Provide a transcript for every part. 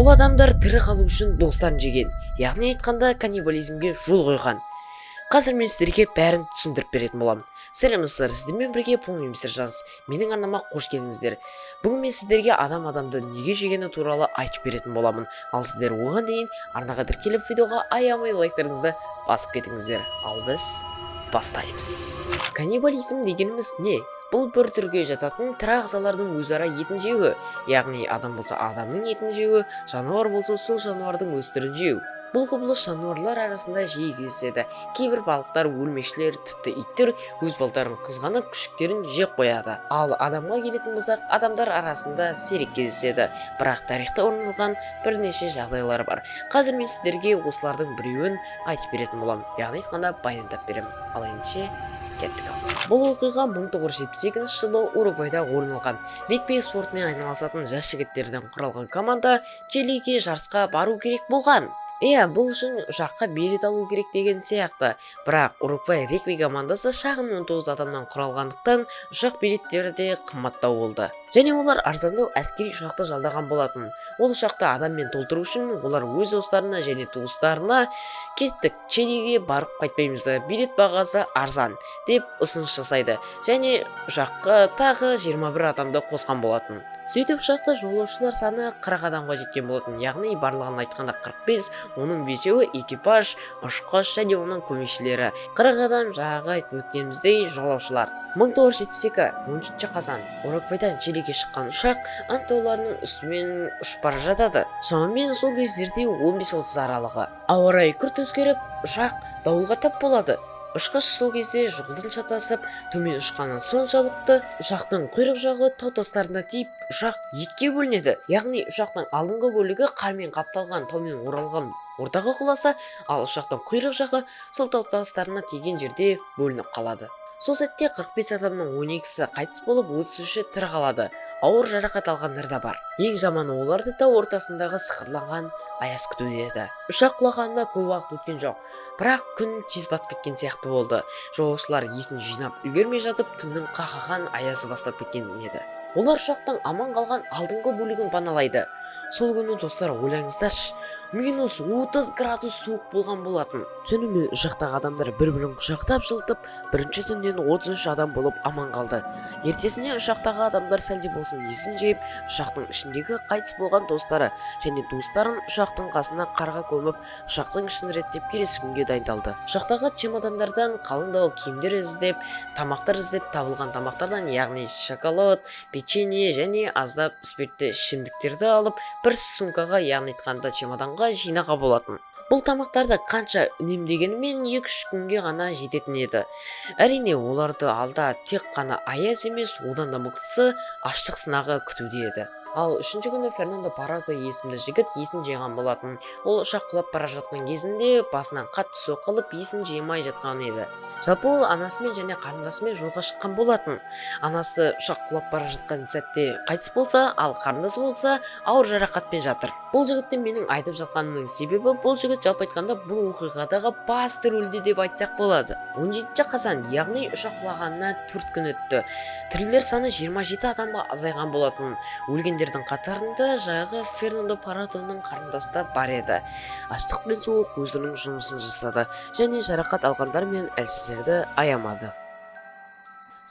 Бұл адамдар тірі қалу үшін достарын жеген, яғни айтқанда, каннибализмге жол қойған. Қазір мен сіздерге бәрін түсіндіріп беретін боламын. Сәлем, достар! Сіздермен бірге бұл мен, мистер Жанс. Менің арнама қош келдіңіздер. Бүгін мен сіздерге адам адамды неге жегені туралы айтып беретін боламын. Ал сіздер оған дейін арнаға тіркеліп, видеоға аямай лайктарыңызды басып кетіңіздер. Ал біз бастаймыз. Каннибализм дегеніміз не? Бұл бір түрге жататын тірі ағзалардың өзара етін жеуі, яғни адам болса, адамның етін жеуі, жануар болса, сол жануардың өз түрін жеу. Бұл құбылыс жануарлар арасында жиі кездеседі. Кейбір балықтар, өрмекшілер, тіпті иттер өз балдарын қызғанып, күшіктерін жеп қояды. Ал адамға келетін болсақ, адамдар арасында сирек кездеседі, бірақ тарихта орын алған бірнеше жағдайлар бар. Қазір мен сіздерге осылардың біреуін айтып беретін боламын, яғни айтқанда, баяндап беремін. Ал ендеше кеттік. Ал бұл оқиға 1972 жылы Уругвайда орын алған. Регби спортымен айналысатын жас жігіттерден құралған команда Чилиге жарысқа бару керек болған. Иә, бұл үшін ұшаққа билет алу керек деген сияқты. Бірақ Уругвай регби командасы шағын, 19 адамнан құралғандықтан, ұшақ билеттері де қымбаттау болды және олар арзандау әскери ұшақты жалдаған болатын. Ол ұшақты адаммен толтыру үшін олар өз достарына және туыстарына: «Кеттік, Чилиге барып қайтпаймыз ба? Билет бағасы арзан», – деп ұсыныс жасайды және ұшаққа тағы 21 адамды қосқан болатын. Сөйтіп, ұшақта жолаушылар саны 40 адамға жеткен болатын, яғни барлығын айтқанда 45, оның бесеуі экипаж, ұшқыш және оның көмекшілері. 40 адам жаңағы айтып өткеніміздей жолаушылар. 1972, 13 қазан. Уругвайдан Чилиге шыққан ұшақ Анд тауларының үстімен ұшып бара жатады. Шамамен сол кездерде 15:30 аралығы. Ауа райы күрт өзгеріп, ұшақ дауылға тап болады. Ұшқыш сол кезде жолдан шатасып, төмен ұшқаны соншалықты, ұшақтың құйрық жағы тау тастарына тиіп, ұшақ екіге бөлінеді. Яғни ұшақтың алдыңғы бөлігі қармен қапталған таумен оралған ортаға құласа, ал ұшақтың құйрық жағы сол тау тастарына тиген жерде бөлініп қалады. Сол сәтте 45 адамның 12-сі қайтыс болып, 33-і тірі қалады. Ауыр жарақат алғандар да бар. Ең жаманы, оларды тау ортасындағы сықырланған аяз күтуде еді. Ұшақ құлағанына көп уақыт өткен жоқ, бірақ күн тез батып кеткен сияқты болды. Жолаушылар есін жинап үлгермей жатып, түннің қақаған аязы бастап кеткен еді. Олар ұшақтың аман қалған алдыңғы бөлігін паналайды. Сол күні, достар, ойлаңыздаршы, минус 30 градус суық болған болатын. Түнімен ұшақтағы адамдар бір бірін құшақтап жылытып, бірінші түннен 33 адам болып аман қалды. Ертесіне ұшақтағы адамдар сәл де болсын есін жиып, ұшақтың ішіндегі қайтыс болған достары және туыстарын ұшақтың қасына қарға көміп, ұшақтың ішін реттеп, келесі күнге дайындалды. Ұшақтағы чемодандардан қалыңдау киімдер іздеп, тамақтар іздеп, табылған тамақтардан, яғни шоколад, печенье және аздап спиртті ішімдіктерді алып, бір сумкаға, яғни айтқанда, чемоданға жинаған болатын. Бұл тамақтарды қанша үнемдегенімен, 2-3 күнге ғана жететін еді. Әрине, оларды алда тек қана аяз емес, одан да мықтысы аштық сынағы күтуде еді. Ал үшінші күні Фернандо Парадо есімді жігіт есін жиған болатын. Ол ұшақ құлап бара жатқан кезінде басынан қатты соққы алып, есін жимай жатқан еді. Жалпы, ол анасымен және қарындасымен жолға шыққан болатын. Анасы ұшақ құлап бара жатқан сәтте қайтыс болса, ал қарындасы болса, ауыр жарақатпен жатыр. Бұл жігітті менің айтып жатқанымның себебі, бұл жігіт жалпы айтқанда бұл оқиғадағы басты рөлде деп айтсақ болады. 17 қазан, яғни ұшақ құлағанына 4 күн өтті. Тірілер саны 27 адамға азайған болатын. Өлгендердің қатарында жағы Фернандо Парадоның қарындасы да бар еді. Аштық пен суық өзінің жұмысын жасады және жарақат алғандар мен әлсіздерді аямады.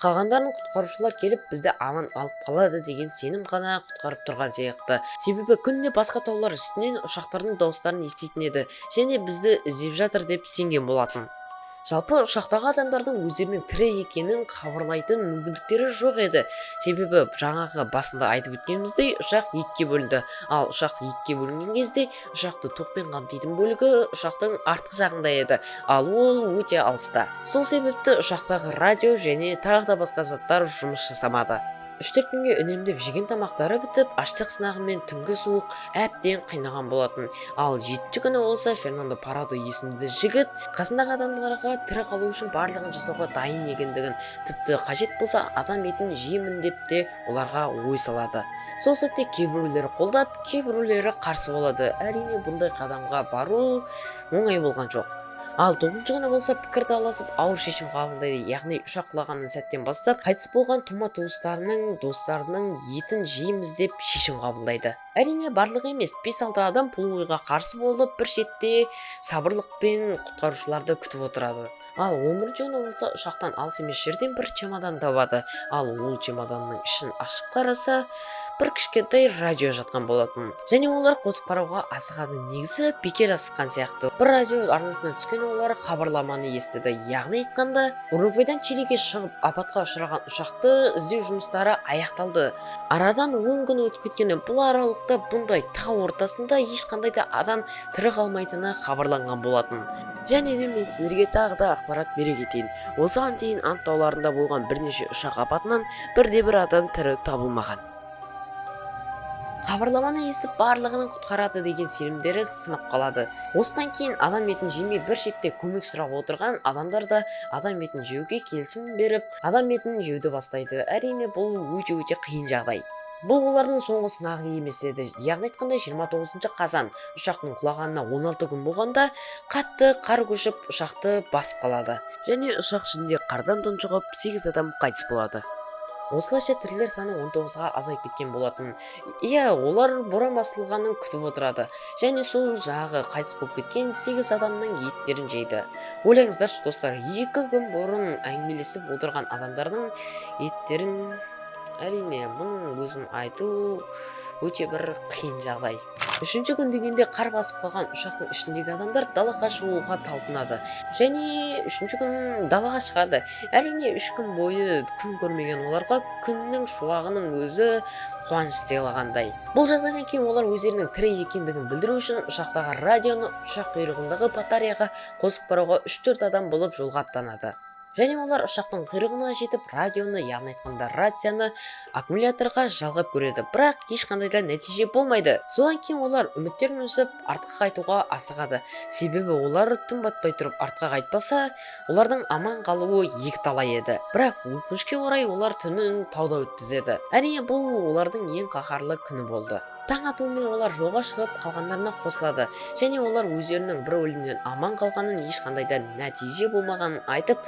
Қалғандарын құтқарушылар келіп, бізді аман алып қалады деген сенім ғана құтқарып тұрған сияқты. Себебі күнде басқа таулар үстінен ұшақтардың дауыстарын еститін еді және бізді іздеп жатыр деп сенген болатын. Жалпы, ұшақтағы адамдардың өздерінің тірі екенін хабарлайтын мүмкіндіктері жоқ еді. Себебі жаңағы басында айтып өткеніміздей, ұшақ екіге бөлінді. Ал ұшақ екіге бөлінген кезде ұшақты тоқпен қамтитын бөлігі ұшақтың артқы жағында еді, ал ол өте алыста. Сол себепті ұшақтағы радио және тағы да басқа заттар жұмыс жасамады. 3-4 күнге үнемдеп жеген тамақтары бітіп, аштық сынағы мен түнгі суық әбден қинаған болатын. Ал жетінші күні болса, Фернандо Парадо есімді жігіт қасындағы адамдарға тірі қалу үшін барлығын жасауға дайын екендігін, тіпті қажет болса, адам етін жеймін деп те оларға ой салады. Сол сәтте кейбіреулері қолдап, кейбіреулері қарсы болады. Әрине, бұндай қадамға бару оңай болған жоқ. Ал 9-күні болса, пікір таласып, ауыр шешім қабылдайды, яғни ұшақ құлағаннан сәттен бастап қайтыс болған тума туыстарының, достарының етін жейміз деп шешім қабылдайды. Әрине, барлығы емес, 5-6 адам бұл ойға қарсы болып, бір шетте сабырлықпен құтқарушыларды күтіп отырады. Ал 11-күні болса, ұшақтан алыс емес жерден бір чемодан табады. Ал ол чемоданның ішін ашып қараса, бір кішкентай радио жатқан болатын және олар қосып қарауға асығады. Негізі бекер асыққан сияқты. Бір радио арнасына түскен олар хабарламаны естіді, яғни айтқанда, Уругвайдан Чилиге шығып, апатқа ұшыраған ұшақты іздеу жұмыстары аяқталды. Арадан 10 күн өтіп кеткені, бұл аралықта бұндай тау ортасында ешқандай да адам тірі қалмайтыны хабарланған болатын. Және де мен сіздерге тағы да ақпарат бере кетейін: осыған дейін Анд тауларында болған бірнеше ұшақ апатынан бірде бір адам тірі табылмаған. Хабарламаны естіп, барлығының құтқарады деген сенімдері сынып қалады. Осыдан кейін адам етін жемей, бір шетте көмек сұрап отырған адамдар да адам етін жеуге келісім беріп, адам етін жеуді бастайды. Әрине, бұл өте өте қиын жағдай. Бұл олардың соңғы сынағы емес еді. Яғни айтқанда, 29 қазан, ұшақтың құлағанына 16 күн болғанда, қатты қар көшіп, ұшақты басып қалады және ұшақ ішінде қардан тұншығып, 8 адам қайтыс болады. Осылайша тірілер саны 19-ға азайып кеткен болатын. Иә, олар боран басылғанын күтіп отырады және сол жағы қайтыс болып кеткен 8 адамның еттерін жейді. Ойлаңыздаршы, достар, 2 күн бұрын әңгімелесіп отырған адамдардың еттерін. Әрине, бұның өзін айту өте бір қиын жағдай. Үшінші күн дегенде қар басып қалған ұшақтың ішіндегі адамдар далаға шығуға талпынады және үшінші күн далаға шығады. Әрине, 3 күн бойы күн көрмеген оларға күннің шуағының өзі қуаныш сыйлағандай. Бұл жағдайдан кейін олар өздерінің тірі екендігін білдіру үшін ұшақтағы радионы ұшақ құйрығындағы батареяға қосып баруға 3-4 адам болып жолға аттанады. Және олар ұшақтың құйрығына жетіп, радионы, яғни айтқанда, рацияны аккумуляторға жалғап көреді, бірақ ешқандай да нәтиже болмайды. Содан кейін олар үміттерін үзіп, артқа қайтуға асығады, себебі олар түн батпай тұрып артқа қайтпаса, олардың аман қалуы екіталай еді. Бірақ өкінішке орай, олар түнін тауда өткізеді. Әрине, бұл олардың ең қаһарлы күні болды. Таң атуымен олар жолға шығып, қалғандарына қосылады және олар өздерінің бір өлімнен аман қалғанын, ешқандай да нәтиже болмағанын айтып,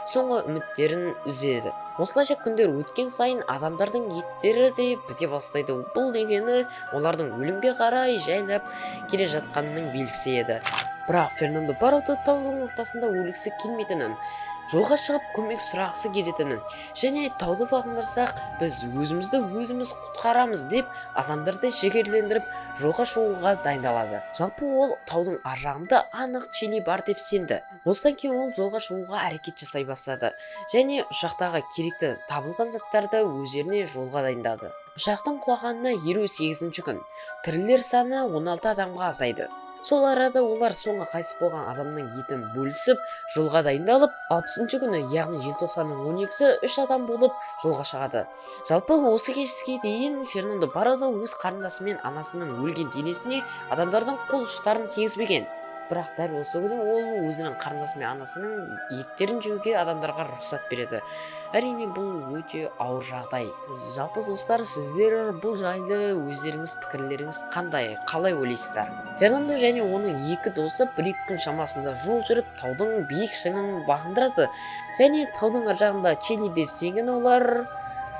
соңғы үміттерін үзеді. Осылайша күндер өткен сайын адамдардың еттері де біте бастайды. Бұл дегені олардың өлімге қарай жайлап келе жатқанының белгісі еді. Бірақ Фернандо Паррадо таудың ортасында өлгісі келмейтінін, жолға шығып көмек сұрағысы келетінін және тауды бағындырсақ, біз өзімізді өзіміз құтқарамыз деп, адамдарды жігерлендіріп, жолға шығуға дайындалады. Жалпы, ол таудың ар жағында анық Чили бар деп сенді. Осыдан кейін ол жолға шығуға әрекет жасай бастады және ұшақтағы керекті табылған заттарды өздеріне жолға дайындады. Ұшақтың құлағанына 58-күн. Тірілер саны 16 адамға азайды. Сол арада олар соңғы қайтыс болған адамның етін бөлісіп, жолға дайындалып, 60-күні, яғни желтоқсанның 12-сі, үш адам болып жолға шығады. Жалпы, осы кезге дейін Фернандо Паррадо өз қарындасы мен анасының өлген денесіне адамдардың қол ұштарын тигізбеген. Бірақ дәл осы күні ол өзінің қарындасы мен анасының еттерін жеуге адамдарға рұқсат береді. Әрине, бұл өте ауыр жағдай. Жалпы, достар, сіздер бұл жайлы өздеріңіз пікірлеріңіз қандай, қалай ойлайсыздар? Фернандо және оның екі досы 1-2 күн шамасында жол жүріп, таудың биік шыңын бағындырады және таудың ар жағында Чили деп сенген олар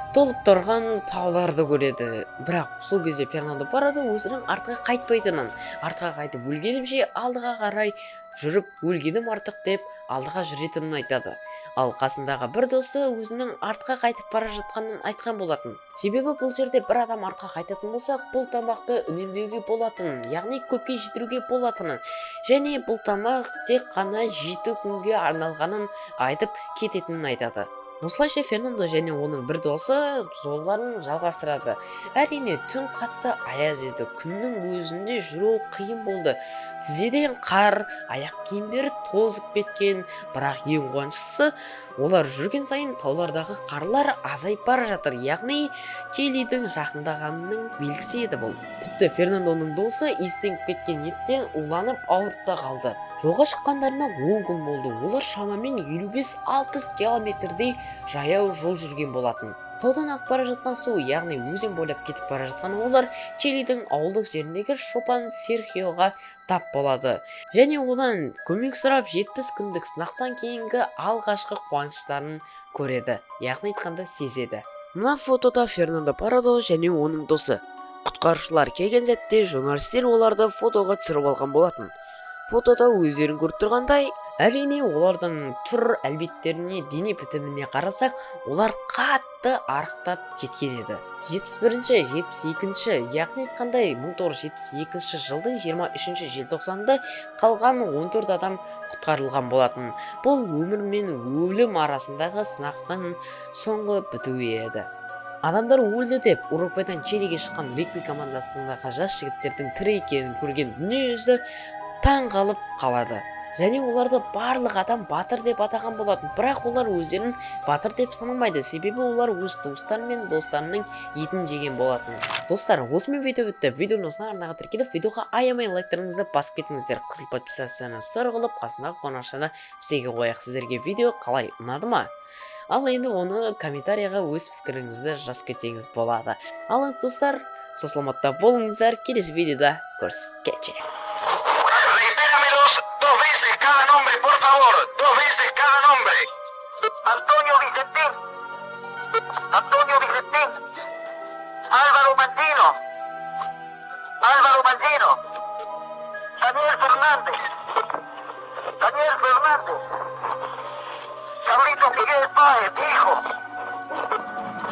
толып тұрған тауларды көреді. Бірақ сол кезде Фернандо Паррадо өзінің артқа қайтпайтынын, артқа қайтып өлгенімше, алдыға қарай жүріп өлгенім артық деп, алдыға жүретінін айтады. Ал қасындағы бір досы өзінің артқа қайтып бара жатқанын айтқан болатын, себебі бұл жерде бір адам артқа қайтатын болса, бұл тамақты үнемдеуге болатынын, яғни көпке жетіруге болатынын және бұл тамақ тек қана 7 күнге арналғанын айтып кететінін айтады. Осылайша Фернандо және оның бір досы жолдарын жалғастырады. Әрине, түн қатты аяз еді, күннің өзінде жүру қиын болды. Тізеден қар, аяқ киімдері тозып кеткен. Бірақ ең қуаныштысы, олар жүрген сайын таулардағы қарлар азайып бара жатыр, яғни Чилидің жақындағанының белгісі еді бұл. Тіпті Фернандоның досы иістеніп кеткен еттен уланып, ауырып та қалды. Жолға шыққандарына 10 күн болды. Олар шамамен 55-60 километрдей жаяу жол жүрген болатын. Таудан ағып бара жатқан су, яғни өзен бойлап кетіп бара жатқан олар Чилидің ауылдық жеріндегі шопан Серхиоға тап болады және одан көмек сұрап, 70 күндік сынақтан кейінгі алғашқы қуаныштарын көреді, яғни айтқанда, сезеді. Мына фотода Фернандо Парадо және оның досы. Құтқарушылар келген сәтте журналистер оларды фотоға түсіріп алған болатын. Фотода өздерің көріп тұрғандай, әрине, олардың түр әлбеттеріне, дене бітіміне қарасақ, олар қатты арықтап кеткен еді. 71-ші, 72-ші, яғни айтқандай, 1972 жылдың 23 желтоқсанында қалған 14 адам құтқарылған болатын. Бұл өмір мен өлім арасындағы сынақтың соңғы бітуі еді. Адамдар өлді деп Уругвайдан Чилиге шыққан регби командасындағы жас жігіттердің тірі екенін көрген дүниежүзі таң қалып қалады және оларды барлық адам батыр деп атаған болатын. Бірақ олар өздерін батыр деп санамайды, себебі олар өз туыстары мен достарының етін жеген болатын. Достар, осымен видео бітті. Видеоны ұнаса, арнаға тіркеліп, видеоға аямай лайктарыңызды басып кетіңіздер. Қызыл подписацияны сұр қылып, қасындағы қоңырашаны бізге қояйық. Сіздерге видео қалай, ұнады ма? Ал енді оны комментарийға өз пікіріңізді жазып кетсеңіз болады. Ал енді, достар, сау саламатта болыңыздар, келесі видеода көріскенше. Reitéramelos dos veces cada nombre, por favor. Dos veces cada nombre. Antonio Vicentín. Antonio Vicentín. Álvaro Mangino. Álvaro Mangino. Daniel Fernández. Daniel Fernández. Carlitos Miguel Páez, mi hijo.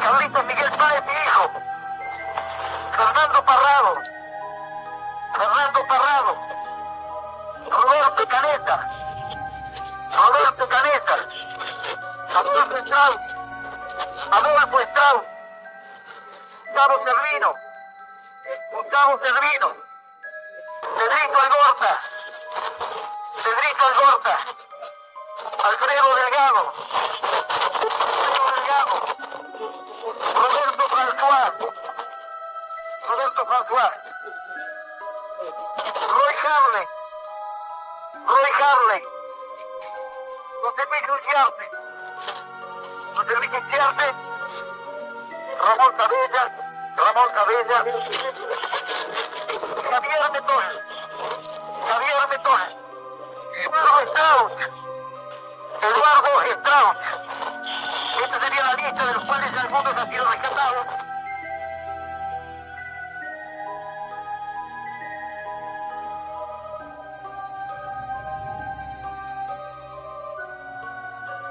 Carlitos Miguel Páez, mi hijo. Fernando Parrado. Fernando Parrado. Roberto Caneta. Roberto Caneta. Adolfo Strauss. Adolfo Strauss. Gustavo Servino. Gustavo Servino. Pedrito Algorta. Pedrito Algorta. Alfredo Delgado. Alfredo Delgado. Roberto François. Roberto François. Roy Harley. Roy Harley. José Luis Uriarte. José Luis Uriarte. Ramón Cabella. Ramón Cabella. Javier Metol. Javier Metol. Eduardo Strauss. Eduardo Strauss. Esta sería la lista de los cuales algunos han sido rescatados.